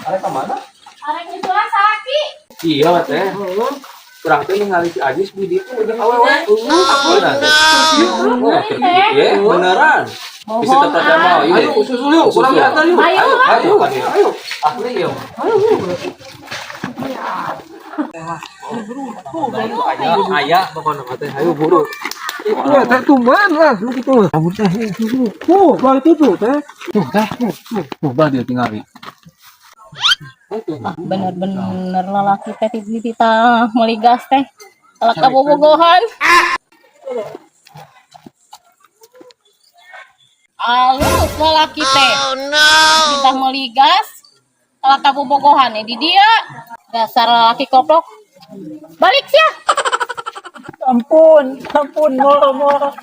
Arek ka mana? Arek nyusulan salaki. Iya teh. Kurang teh ningali si Ajis di ditu jeung awewe. Beneran. Bener teh. Iya, beneran. Bisa Bohong tetap mau. ah. Iya. Ayo susul yuk, kurang Susul. diantar yuk. Ayo lah. Ayo, ayo, ayo. Asli ya. Ayo. Aya, aya pokoknya mah teh. Ayo buru. Itu ya teh tumben lah lu gitu. Kabur teh. Tuh, bah itu tuh teh. Tuh, teh. Tuh, tuh, bah dia tingali. Ah, bener-bener lalaki teh dititah meuli gas teh. Kalak kabobogohan. Alus lalaki teh. Dititah meuli gas. Kalak kabobogohan di dia. Dasar lalaki koplok. Balik sia. Ampun, ampun, moro moro.